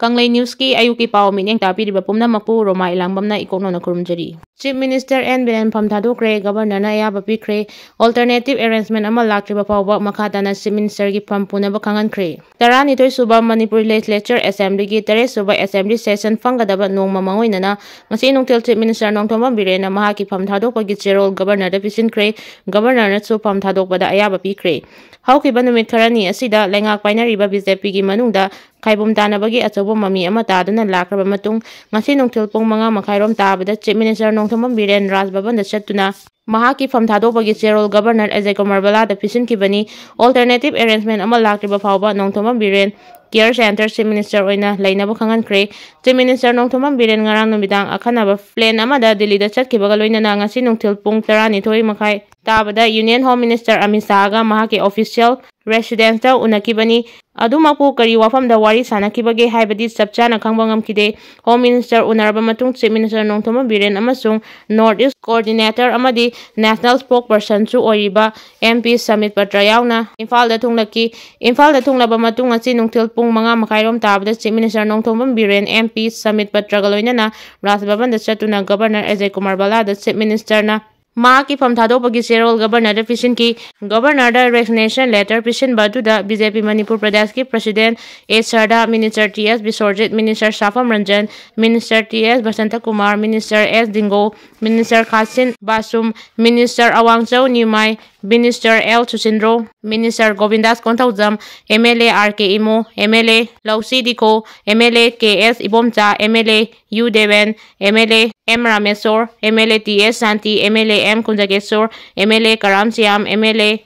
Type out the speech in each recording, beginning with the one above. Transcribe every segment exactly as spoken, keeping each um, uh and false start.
ꯀꯪꯂꯩ ꯅ꯭ꯌꯨꯁꯀꯤ ꯑꯌꯨꯛꯀꯤ ꯄꯥꯎ ꯃꯤꯠꯌꯦꯡ ꯇꯥꯕꯤꯔꯤꯕ ꯄꯨꯝꯅꯃꯛꯄꯨ ꯔꯣꯃꯥ ꯏꯂꯥꯡꯕꯝꯅ ꯏꯀꯣꯛꯅꯧꯅ ꯈꯨꯔꯨꯝꯖꯔꯤ꯫ ꯆꯤꯐ ꯃꯤꯅꯤꯁꯇꯔ ꯑꯦꯟ ꯕꯤꯔꯦꯟ ꯐꯝ ꯊꯥꯗꯣꯛꯈ꯭ꯔꯦ, ꯒꯕꯔꯅꯔꯅ ꯑꯌꯥꯕ ꯄꯤꯈ꯭ꯔꯦ꯫ ꯑꯣꯜꯇꯔꯅꯦꯇꯤꯚ ꯑꯦꯔꯦꯟꯖꯃꯦꯟ ꯑꯃ ꯂꯥꯛꯇ꯭ꯔꯤꯕ ꯐꯥꯎꯕ ꯃꯈꯥ ꯇꯥꯅ ꯆꯤꯐ ꯃꯤꯅꯤꯁꯇꯔꯒꯤ ꯐꯝ ꯄꯨꯅꯕ ꯈꯪꯍꯟꯈ꯭ꯔꯦ꯫ ꯇꯔꯥꯅꯤꯊꯣꯏ ꯁꯨꯕ ꯃꯅꯤꯄꯨꯔ ꯂꯦꯖꯤꯁꯂꯦꯆꯔ ꯑꯦꯁꯦꯝꯕ꯭ꯂꯤꯒꯤ ꯇꯔꯦꯠ ꯁꯨꯕ ꯑꯦꯁꯦꯝꯕ꯭ꯂꯤ ꯁꯦꯁꯟ ꯐꯝꯒꯗꯕ ꯅꯣꯡꯃ ꯃꯥꯡꯑꯣꯏꯅꯅ ꯉꯁꯤ ꯅꯨꯡꯊꯤꯜ ꯆꯤꯐ ꯃꯤꯅꯤꯁꯇꯔ ꯅꯣꯡꯊꯣꯝꯕꯝ ꯕꯤꯔꯦꯟꯅ ꯃꯍꯥꯛꯀꯤ ꯐꯝ ꯊꯥꯗꯣꯛꯄꯒꯤ ꯆꯦꯔꯣꯜ ꯒꯕꯔꯅꯔꯗ ꯄꯤꯁꯤꯟꯈ꯭ꯔꯦ꯫ ꯒꯕꯔꯅꯔꯅꯁꯨ ꯐꯝ ꯊꯥꯗꯣꯛꯄꯗ ꯑꯌꯥꯕ ꯄꯤꯈ꯭ꯔꯦ꯫ ꯍꯧꯈꯤꯕ ꯅꯨꯃꯤꯠ ꯈꯔꯅꯤ ꯑꯁꯤꯗ ꯂꯩꯉꯥꯛ ꯄꯥꯏꯅꯔꯤꯕ ꯕꯤ ꯖꯦ ꯄꯤꯒꯤ ꯃꯅꯨꯡꯗ ꯈꯥꯏꯕꯨꯝ ꯇꯥꯅꯕꯒꯤ ꯑꯆꯧꯕ ꯃꯃꯤ ꯑꯃ ꯇꯥꯗꯨꯅ ꯂꯥꯛꯈ꯭ꯔꯕ ꯃꯇꯨꯡ, ꯉꯁꯤ ꯅꯨꯡꯊꯤꯜ ꯄꯨꯡ ꯃꯉꯥ ꯃꯈꯥꯏꯔꯣꯝ ꯇꯥꯕꯗ ꯆꯤꯐ ꯃꯤꯅꯤꯁꯇꯔ ꯅꯣꯡꯊꯣꯝꯕꯝ ꯕꯤꯔꯦꯟ ꯔꯥꯖ ꯚꯕꯟꯗ ꯆꯠꯇꯨꯅ ꯃꯍꯥꯛꯀꯤ ꯐꯝ ꯊꯥꯗꯣꯛꯄꯒꯤ ꯆꯦꯔꯣꯜ ꯒꯕꯔꯅꯔ ꯑꯖꯌ ꯀꯨꯃꯥꯔ ꯕꯂꯥꯗ ꯄꯤꯁꯤꯟꯈꯤꯕꯅꯤ꯫ ꯑꯣꯜꯇꯔꯅꯦꯇꯤꯚ ꯑꯦꯔꯦꯟꯖꯃꯦꯟ ꯑꯃ ꯂꯥꯛꯇ꯭ꯔꯤꯕ ꯐꯥꯎꯕ Nongthombam Biren care centre chief minister ꯑꯣꯏꯅ ꯂꯩꯅꯕ ꯈꯪꯍꯟꯈ꯭ꯔꯦ꯫ ꯆꯤꯐ ꯃꯤꯅꯤꯁꯇꯔ ꯅꯣꯡꯊꯣꯝꯕꯝ ꯕꯤꯔꯦꯟ ꯉꯔꯥꯡ ꯅꯨꯃꯤꯗꯥꯡ ꯑꯈꯟꯅꯕ ꯄ꯭ꯂꯦꯟ ꯑꯃꯗ ꯗꯤꯜꯂꯤꯗ ꯆꯠꯈꯤꯕꯒ ꯂꯣꯏꯅꯅ ꯉꯁꯤ ꯅꯨꯡꯊꯤꯜ ꯄꯨꯡ ꯇꯔꯥꯅꯤꯊꯣꯏ ꯃꯈꯥꯏ ꯇꯥꯕꯗ ꯌꯨꯅꯤꯌꯟ ꯍꯣꯝ ꯃꯤꯅꯤꯁꯇꯔ ꯑꯃꯤꯠ ꯁꯥꯍꯒ ꯃꯍꯥꯛꯀꯤ ꯑꯣꯐꯤꯁꯤꯌꯦꯜ ꯔꯦꯁꯤꯗꯦꯟꯁꯇ ꯎꯅꯈꯤꯕꯅꯤ꯫ ꯑꯗꯨꯃꯛꯄꯨ ꯀꯔꯤ ꯋꯥꯐꯝꯗ ꯋꯥꯔꯤ ꯁꯥꯅꯈꯤꯕꯒꯦ ꯍꯥꯏꯕꯗꯤ ꯆꯞ ꯆꯥꯅ ꯈꯪꯕ ꯉꯝꯈꯤꯗꯦ꯫ ꯍꯣꯝ ꯃꯤꯅꯤꯁꯇꯔ ꯎꯅꯔꯕ ꯃꯇꯨꯡ ꯆꯤꯐ ꯃꯤꯅꯤꯁꯇꯔ ꯅꯣꯡꯊꯣꯝꯕꯝ ꯕꯤꯔꯦꯟ ꯑꯃꯁꯨꯡ ꯅꯣꯔꯠ ꯏꯁ ꯀꯣꯑꯣꯔꯗꯤꯅꯦꯇꯔ ꯑꯃꯗꯤ ꯅꯦꯁꯅꯦꯜ ꯁ꯭ꯄꯣꯛꯁ ꯄꯔꯁꯟꯁꯨ ꯑꯣꯏꯔꯤꯕ ꯑꯦꯝ ꯄꯤ ꯁꯃꯤꯠ ꯄꯇ꯭ꯔ ꯌꯥꯎꯅ ꯏꯝꯐꯥꯜꯗ ꯊꯨꯡꯂꯛꯈꯤ꯫ ꯏꯝꯐꯥꯜꯗ ꯊꯨꯡꯂꯕ ꯃꯇꯨꯡ ꯉꯁꯤ ꯅꯨꯡꯊꯤꯜ ꯄꯨꯡ ꯃꯉꯥ ꯃꯈꯥꯏꯔꯣꯝ ꯇꯥꯕꯗ chief minister Nongthombam Biren M P Sambit ꯄꯇ꯭ꯔꯒ ꯂꯣꯏꯅꯅ ꯔꯥꯖ ꯚꯕꯟꯗ ꯆꯠꯇꯨꯅ ꯒꯕꯔꯅꯔ ꯑꯖꯌ ꯀꯨꯃꯥꯔ ꯕꯂꯥꯗ ꯆꯤꯐ ꯃꯤꯅꯤꯁꯇꯔꯅ ꯃꯍꯥꯛꯀꯤ ꯐꯝ ꯊꯥꯗꯣꯛꯄꯒꯤ ꯆꯦꯔꯣꯜ ꯒꯕꯔꯅꯔꯗ ꯄꯤꯁꯤꯟꯈꯤ꯫ ꯒꯕꯔꯅꯔꯗ ꯔꯦꯖꯤꯒꯅꯦꯁꯟ ꯂꯦꯇꯔ ꯄꯤꯁꯤꯟꯕ ꯑꯗꯨꯗ ꯕꯤ ꯖꯦ ꯄꯤ ꯃꯅꯤꯄꯨꯔ ꯄ꯭ꯔꯗꯦꯁꯀꯤ president A Sharda, minister T S Biswajit, minister Sapam Ranjan, minister T S Basantakumar, minister S Dingo, minister Khashim Vashum, minister ꯑꯋꯥꯡꯆꯧ Newmai, minister L Susindro, minister Govindas Konthoujam, M L A R K Imo, M L A Losii Dikho, M L A K S Ibomcha, M L A U Deben, M L A M Rameshwar, M L A T S Shanti, M L A M ꯀꯨꯟꯖꯒꯦꯁꯣꯔ, M L A Karam Shyam, M L A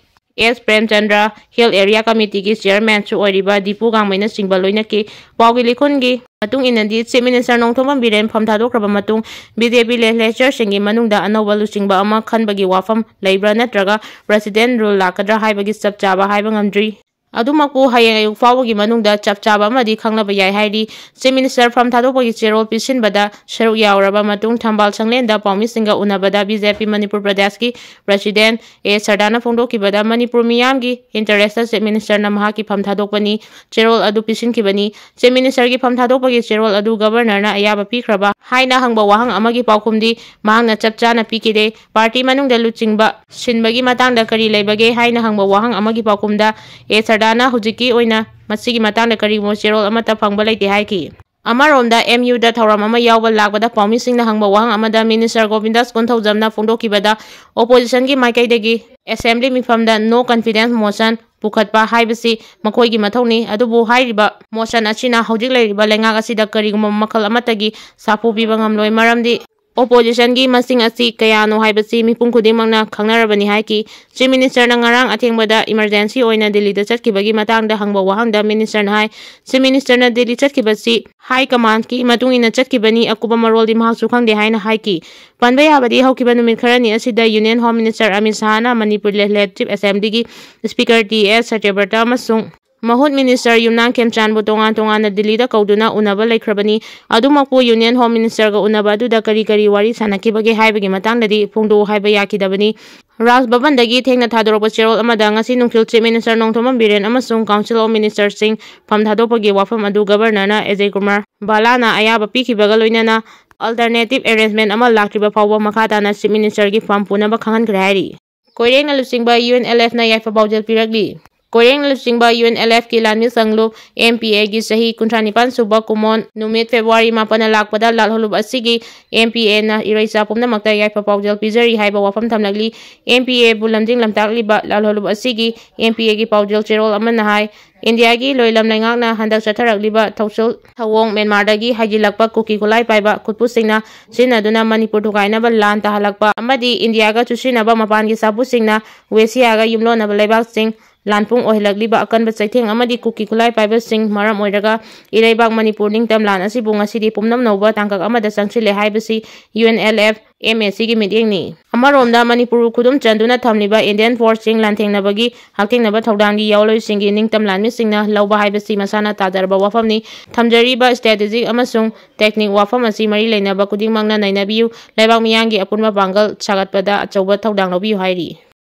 S Premchandra, hill area ꯀꯃꯤꯇꯤꯒꯤ ꯆꯤꯌꯔꯃꯦꯟꯁꯨ ꯑꯣꯏꯔꯤꯕ ꯗꯤꯄꯨ ꯒꯥꯡꯃꯩꯅꯆꯤꯡꯕ ꯂꯣꯏꯅꯈꯤ꯫ ꯄꯥꯎꯒꯤ ꯂꯤꯈꯨꯟꯒꯤ ꯃꯇꯨꯡ ꯏꯟꯅꯗꯤ, chief minister Nongthombam Biren ꯐꯝ ꯊꯥꯗꯣꯛꯈ꯭ꯔꯕ ꯃꯇꯨꯡ ꯕꯤ ꯖꯦ ꯄꯤ ꯂꯦꯖꯤꯁꯂꯦꯆꯔꯁꯤꯡꯒꯤ ꯃꯅꯨꯡꯗ ꯑꯅꯧꯕ ꯂꯨꯆꯤꯡꯕ ꯑꯃ ꯈꯟꯕꯒꯤ ꯋꯥꯐꯝ ꯂꯩꯕ꯭ꯔꯥ ꯅꯠꯇ꯭ꯔꯒ ꯄ꯭ꯔꯁꯤꯗꯦꯟꯠ ꯔꯨꯜ ꯂꯥꯛꯀꯗ꯭ꯔꯥ ꯍꯥꯏꯕꯒꯤ ꯆꯞ ꯆꯥꯕ ꯍꯥꯏꯕ ꯉꯝꯗ꯭ꯔꯤ꯫ ꯑꯗꯨꯃꯛꯄꯨ ꯍꯌꯦꯡ ꯑꯌꯨꯛ ꯐꯥꯎꯕꯒꯤ ꯃꯅꯨꯡꯗ ꯆꯞ ꯆꯥꯕ ꯑꯃꯗꯤ ꯈꯪꯅꯕ ꯌꯥꯏ ꯍꯥꯏꯔꯤ꯫ Chief Minister ꯐꯝ ꯊꯥꯗꯣꯛꯄꯒꯤ ꯆꯦꯔꯣꯜ ꯄꯤꯁꯤꯟꯕꯗ ꯁꯔꯨꯛ ꯌꯥꯎꯔꯕ ꯃꯇꯨꯡ ꯊꯝꯕꯥꯜ ꯁꯪꯂꯦꯟꯗ ꯄꯥꯎꯃꯤꯁꯤꯡꯒ ꯎꯅꯕꯗ B J P ꯃꯅꯤꯄꯨꯔ ꯄ꯭ꯔꯗꯦꯁꯀꯤ President ꯑꯦ ꯁꯔꯗꯥꯅ ꯐꯣꯡꯗꯣꯛꯈꯤꯕꯗ ꯃꯅꯤꯄꯨꯔ ꯃꯤꯌꯥꯝꯒꯤ interest Chief Minister ꯅ ꯃꯍꯥꯛꯀꯤ ꯐꯝ ꯊꯥꯗꯣꯛꯄꯅꯤ ꯆꯦꯔꯣꯜ ꯑꯗꯨ ꯄꯤꯁꯤꯟꯈꯤꯕꯅꯤ꯫ Chief Minister ꯒꯤ ꯐꯝ ꯊꯥꯗꯣꯛꯄꯒꯤ ꯆꯦꯔꯣꯜ ꯑꯗꯨ Governor ꯅ ꯑꯌꯥꯕ ꯄꯤꯈ꯭ꯔꯕ ꯍꯥꯏꯅ ꯍꯪꯕ ꯋꯥꯍꯪ ꯑꯃꯒꯤ ꯄꯥꯎꯈꯨꯝꯗꯤ ꯃꯍꯥꯛꯅ ꯆꯞ ꯆꯥꯅ ꯄꯤꯈꯤꯗꯦ꯫ Party ꯃꯅꯨꯡꯗ ꯂꯨꯆꯤꯡꯕ ꯁꯤꯟꯕꯒꯤ ꯃꯇꯥꯡꯗ ꯀꯔꯤ ꯂꯩꯕꯒꯦ ꯍꯥꯏꯅ ꯍꯪꯕ ꯋꯥꯍꯪ ꯑꯃꯒꯤ ꯄꯥꯎꯈꯨꯝꯗ ꯑꯦ ꯁꯔꯗꯥꯅ ꯍꯧꯖꯤꯛꯀꯤ ꯑꯣꯏꯅ ꯃꯁꯤꯒꯤ ꯃꯇꯥꯡꯗ ꯀꯔꯤꯒꯨꯝꯕ ꯆꯦꯔꯣꯜ ꯑꯃꯠꯇ ꯐꯪꯕ ꯂꯩꯇꯦ ꯍꯥꯏꯈꯤ꯫ ꯑꯃꯔꯣꯝꯗ M U ꯗ ꯊꯧꯔꯝ ꯑꯃ ꯌꯥꯎꯕ ꯂꯥꯛꯄꯗ ꯄꯥꯎꯃꯤꯁꯤꯡꯅ ꯍꯪꯕ ꯋꯥꯍꯪ ꯑꯃꯗ Minister ꯒꯣꯕꯤꯟꯗꯥꯁ ꯀꯣꯟꯊꯧꯖꯝꯅ ꯐꯣꯡꯗꯣꯛꯈꯤꯕꯗ opposition ꯒꯤ ꯃꯥꯏꯀꯩꯗꯒꯤ Assembly ꯃꯤꯐꯝꯗ no confidence motion ꯄꯨꯈꯠꯄ ꯍꯥꯏꯕꯁꯤ ꯃꯈꯣꯏꯒꯤ ꯃꯊꯧꯅꯤ, ꯑꯗꯨꯕꯨ ꯍꯥꯏꯔꯤꯕ motion ꯑꯁꯤꯅ ꯍꯧꯖꯤꯛ ꯂꯩꯔꯤꯕ ꯂꯩꯉꯥꯛ ꯑꯁꯤꯗ ꯀꯔꯤꯒꯨꯝꯕ ꯃꯈꯜ ꯑꯃꯠꯇꯒꯤ ꯁꯥꯐꯨ ꯄꯤꯕ ꯉꯝꯂꯣꯏ, ꯃꯔꯝꯗꯤ opposition ꯒꯤ ꯃꯁꯤꯡ ꯑꯁꯤ ꯀꯌꯥꯅꯣ ꯍꯥꯏꯕꯁꯤ ꯃꯤꯄꯨꯝ ꯈꯨꯗꯤꯡꯃꯛꯅ ꯈꯪꯅꯔꯕꯅꯤ ꯍꯥꯏꯈꯤ꯫ Chief Minister ꯅ ꯉꯔꯥꯡ ꯑꯊꯦꯡꯕꯗ emergency ꯑꯣꯏꯅ ꯗꯤꯜꯂꯤꯗ ꯆꯠꯈꯤꯕꯒꯤ ꯃꯇꯥꯡꯗ ꯍꯪꯕ ꯋꯥꯍꯪꯗ Minister ꯅ ꯍꯥꯏ, Chief Minister ꯅ ꯗꯤꯜꯂꯤ ꯆꯠꯈꯤꯕꯁꯤ high command ꯀꯤ ꯃꯇꯨꯡ ꯏꯟꯅ ꯆꯠꯈꯤꯕꯅꯤ, ꯑꯀꯨꯞꯄ ꯃꯔꯣꯜꯗꯤ ꯃꯍꯥꯛꯁꯨ ꯈꯪꯗꯦ ꯍꯥꯏꯅ ꯍꯥꯏꯈꯤ꯫ ꯄꯟꯕ ꯌꯥꯕꯗꯤ ꯍꯧꯈꯤꯕ ꯅꯨꯃꯤꯠ ꯈꯔꯅꯤ ꯑꯁꯤꯗ Union Home Minister ꯑꯃꯤꯠ ꯁꯍꯥꯅ ꯃꯅꯤꯄꯨꯔ Legislative Assembly ꯒꯤ Speaker ꯇꯤ ꯑꯦꯁ ꯁꯇ꯭ꯌꯕ꯭ꯔꯇ ꯑꯃꯁꯨꯡ ꯃꯍꯨꯠ Minister ꯌꯨꯝꯅꯥꯝ ꯈꯦꯝꯆꯥꯟꯕꯨ ꯇꯣꯉꯥꯟ ꯇꯣꯉꯥꯟꯅ ꯗꯤꯜꯂꯤꯗ ꯀꯧꯗꯨꯅ ꯎꯅꯕ ꯂꯩꯈ꯭ꯔꯕꯅꯤ꯫ ꯑꯗꯨꯃꯛꯄꯨ Union Home Minister ꯒ ꯎꯅꯕ ꯑꯗꯨꯗ ꯀꯔꯤ ꯀꯔꯤ ꯋꯥꯔꯤ ꯁꯥꯟꯅꯈꯤꯕꯒꯦ ꯍꯥꯏꯕꯒꯤ ꯃꯇꯥꯡꯗꯗꯤ ꯐꯣꯡꯗꯣꯛꯎ ꯍꯥꯏꯕ ꯌꯥꯈꯤꯗꯕꯅꯤ꯫ ꯔꯥꯖ ꯚꯕꯟꯗꯒꯤ ꯊꯦꯡꯅ ꯊꯥꯗꯣꯔꯛꯄ ꯆꯦꯔꯣꯜ ꯑꯃꯗ ꯉꯁꯤ ꯅꯨꯡꯊꯤꯜ Chief Minister ꯅꯣꯡꯊꯣꯝꯕꯝ ꯕꯤꯔꯦꯟ ꯑꯃꯁꯨꯡ Council of Minister ꯁꯤꯡ ꯐꯝ ꯊꯥꯗꯣꯛꯄꯒꯤ ꯋꯥꯐꯝ ꯑꯗꯨ Governor ꯅ ꯑꯖꯌ ꯀꯨꯃꯥꯔ ꯚꯥꯂꯥꯅ ꯑꯌꯥꯕ ꯄꯤꯈꯤꯕꯒ ꯂꯣꯏꯅꯅ alternative arrangement ꯑꯃ ꯂꯥꯛꯇ꯭ꯔꯤꯕ ꯐꯥꯎꯕ ꯃꯈꯥ ꯇꯥꯅ Chief Minister ꯒꯤ ꯐꯝ ꯄꯨꯅꯕ ꯈꯪꯍꯟꯈ꯭ꯔꯦ ꯍꯥꯏꯔꯤ꯫ ꯀꯣꯏꯔꯦꯡꯅ ꯂꯨꯆꯤꯡꯕ U N L F ꯅ ꯌꯥꯏꯐ ꯄꯥꯎꯖꯦꯜ ꯄꯤꯔꯛꯂꯤ꯫ ꯀꯣꯏꯔꯦꯡꯅ ꯂꯨꯆꯤꯡꯕ U N L F ꯀꯤ ꯂꯥꯟꯃꯤ ꯀꯥꯡꯂꯨꯞ M P A ꯒꯤ ꯆꯍꯤ ꯀꯨꯟꯊ꯭ꯔꯥ ꯅꯤꯄꯥꯟ ꯁꯨꯕ ꯀꯨꯃꯣꯟ ꯅꯨꯃꯤꯠ February ꯃꯥꯄꯟꯅ ꯂꯥꯛꯄꯗ ꯂꯥꯜꯍꯧꯂꯨꯞ ꯑꯁꯤꯒꯤ M P A ꯅ ꯏꯔꯩꯆꯥ ꯄꯨꯝꯅꯃꯛꯇ ꯌꯥꯏꯐ ꯄꯥꯎꯖꯦꯜ ꯄꯤꯖꯔꯤ ꯍꯥꯏꯕ ꯋꯥꯐꯝ ꯊꯝꯂꯛꯂꯤ꯫ M P A ꯕꯨ ꯂꯝꯖꯤꯡ ꯂꯝꯇꯥꯛꯂꯤꯕ ꯂꯥꯜꯍꯧꯂꯨꯞ ꯑꯁꯤꯒꯤ M P A ꯒꯤ ꯄꯥꯎꯖꯦꯜ ꯆꯦꯔꯣꯜ ꯑꯃꯅ ꯍꯥꯏ, ꯏꯟꯗꯤꯌꯥꯒꯤ ꯂꯣꯏꯂꯝ ꯂꯩꯉꯥꯛꯅ ꯍꯟꯗꯛ ꯆꯠꯊꯔꯛꯂꯤꯕ ꯊꯧꯁꯤꯜ ꯊꯧꯑꯣꯡ ꯃ꯭ꯌꯥꯟꯃꯥꯔꯗꯒꯤ ꯍꯥꯏꯖꯤꯜꯂꯛꯄ ꯀꯨꯀꯤ ꯈꯨꯠꯂꯥꯏ ꯄꯥꯏꯕ ꯈꯨꯠꯄꯨꯁꯤꯡꯅ ꯁꯤꯖꯤꯟꯅꯗꯨꯅ ꯃꯅꯤꯄꯨꯔ ꯊꯨꯒꯥꯏꯅꯕ ꯂꯥꯟ ꯇꯥꯍꯜꯂꯛꯄ ꯑꯃꯗꯤ ꯏꯟꯗꯤꯌꯥꯒ ꯆꯨꯁꯤꯟꯅꯕ ꯃꯄꯥꯟꯒꯤ ꯁꯥꯐꯨꯁꯤꯡꯅ ꯋꯦꯁꯤꯌꯥꯒ ꯌꯨꯝꯂꯣꯟꯅꯕ ꯂꯩꯕꯥꯛꯁꯤꯡ ꯂꯥꯟꯄꯨꯡ ꯑꯣꯏꯍꯜꯂꯛꯂꯤꯕ ꯑꯀꯟꯕ ꯆꯩꯊꯦꯡ ꯑꯃꯗꯤ ꯀꯨꯀꯤ ꯈꯨꯠꯂꯥꯏ ꯄꯥꯏꯕꯁꯤꯡ ꯃꯔꯝ ꯑꯣꯏꯔꯒ ꯏꯔꯩꯕꯥꯛ ꯃꯅꯤꯄꯨꯔ ꯅꯤꯡꯇꯝ ꯂꯥꯟ ꯑꯁꯤꯕꯨ ꯉꯁꯤꯗꯤ ꯄꯨꯝꯅꯝ ꯅꯧꯕ ꯇꯥꯡꯀꯛ ꯑꯃꯗ ꯆꯪꯁꯤꯜꯂꯦ ꯍꯥꯏꯕꯁꯤ U N L F M A ꯁꯤꯒꯤ ꯃꯤꯠꯌꯦꯡꯅꯤ꯫ ꯑꯃꯔꯣꯝꯗ ꯃꯅꯤꯄꯨꯔ ꯈꯨꯗꯨꯝ ꯆꯟꯗꯨꯅ ꯊꯝꯂꯤꯕ ꯏꯟꯗꯤꯌꯥꯟ ꯐꯣꯔꯁꯁꯤꯡ ꯂꯥꯟꯊꯦꯡꯅꯕꯒꯤ ꯍꯛꯊꯦꯡꯅꯕ ꯊꯧꯗꯥꯡꯒꯤ ꯌꯥꯑꯣꯟꯂꯣꯏꯁꯤꯡꯒꯤ ꯅꯤꯡꯇꯝ ꯂꯥꯟꯃꯤꯁꯤꯡꯅ ꯂꯧꯕ ꯍꯥꯏꯕꯁꯤ ꯃꯁꯥꯅ ꯇꯥꯖꯔꯕ ꯋꯥꯐꯝꯅꯤ꯫ ꯊꯝꯖꯔꯤꯕ ꯁ꯭ꯇ꯭ꯔꯦꯇꯦꯖꯤꯛ ꯑꯃꯁꯨꯡ ꯇꯦꯛꯅꯤꯛ ꯋꯥꯐꯝ ꯑꯁꯤ ꯃꯔꯤ ꯂꯩꯅꯕ ꯈꯨꯗꯤꯡꯃꯛꯅ ꯅꯩꯅꯕꯤꯌꯨ꯫ ꯂꯩꯕꯥꯛ ꯃꯤꯌꯥꯝꯒꯤ ꯑꯄꯨꯟꯕ ꯄꯥꯡꯒꯜ ꯁꯥꯒꯠꯄꯗ ꯑꯆꯧꯕ ꯊꯧꯗꯥꯡ ꯂꯧꯕꯤꯌꯨ ꯍꯥꯏꯔꯤ꯫